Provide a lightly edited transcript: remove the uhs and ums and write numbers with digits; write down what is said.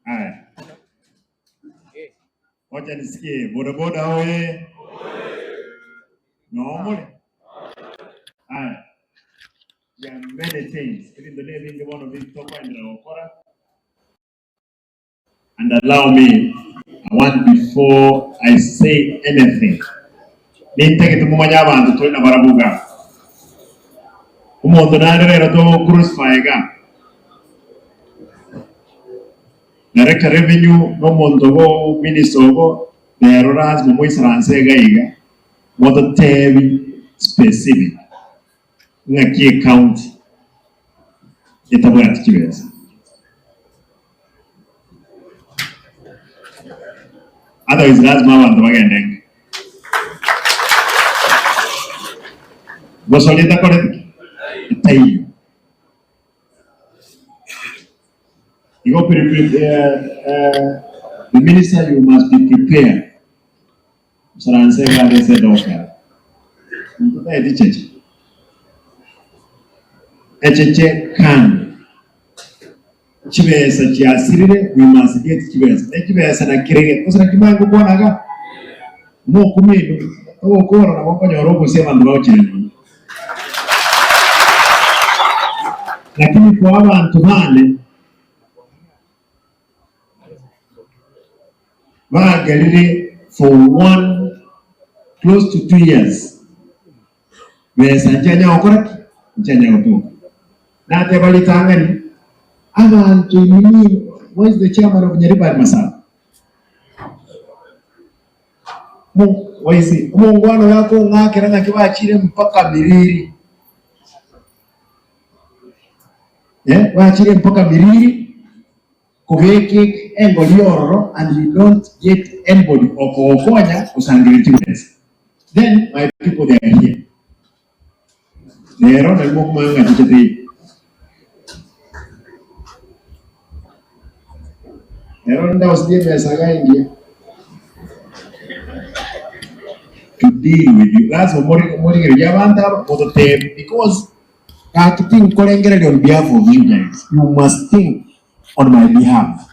Haya. Wacha nisikie bodaboda oye. Noomore. Haya. There are many things. Ebinto nebinge bono bitokoenderera gokora. And allow me, I want before I say anything, nintagete momanye abanto tore nabarabwo iga. Omonto nare rero togo crucify iga, Director Revenue na omonto obo minister obo, rero lazima moisaranse iga iga, mototebi specific ng'aki ecounty etabwati chibesa. Otherwise lazima abanto bagende nka. Gosoria etakoreti ki? Etaiyo. Igo pre pre eh, eh, the minister you must be prepared. Musaranse iga are ase edoka. Omonto taeti cheche. Echeche kando. Chibesa chiasirire, we must get chibesa. Ne chibesa na kirege. Gose naki mwaye ngokwana iga? Mokumia inwe. Togokora nabo okonyora obosie abanto bagochire nonya. Lakini koa abanto bane bagerire for one close to 2 years besa nchianya gokora ki? Nchianya gotoka. Nateba ritang'ani, abanto inwe nigo, where is the chairman of Nyaribari Masaba? Mo- where is he? Omongwana oyo akong'akera ng'aki bachire mpaka Miriri. Eh, bachire mpaka Miriri kobeka engori ororo and you don't get anybody okogokonya gosangereria chibesa. Then my people they are here. Rero nari mokomanya ng'a chiche teiyo. Rero ndausirie emesa iga engiya. To deal with you. Lazima mori- morigererie abanto aba mototebi because gaki tinkorengereria on behalf of you guys. You must think on my behalf.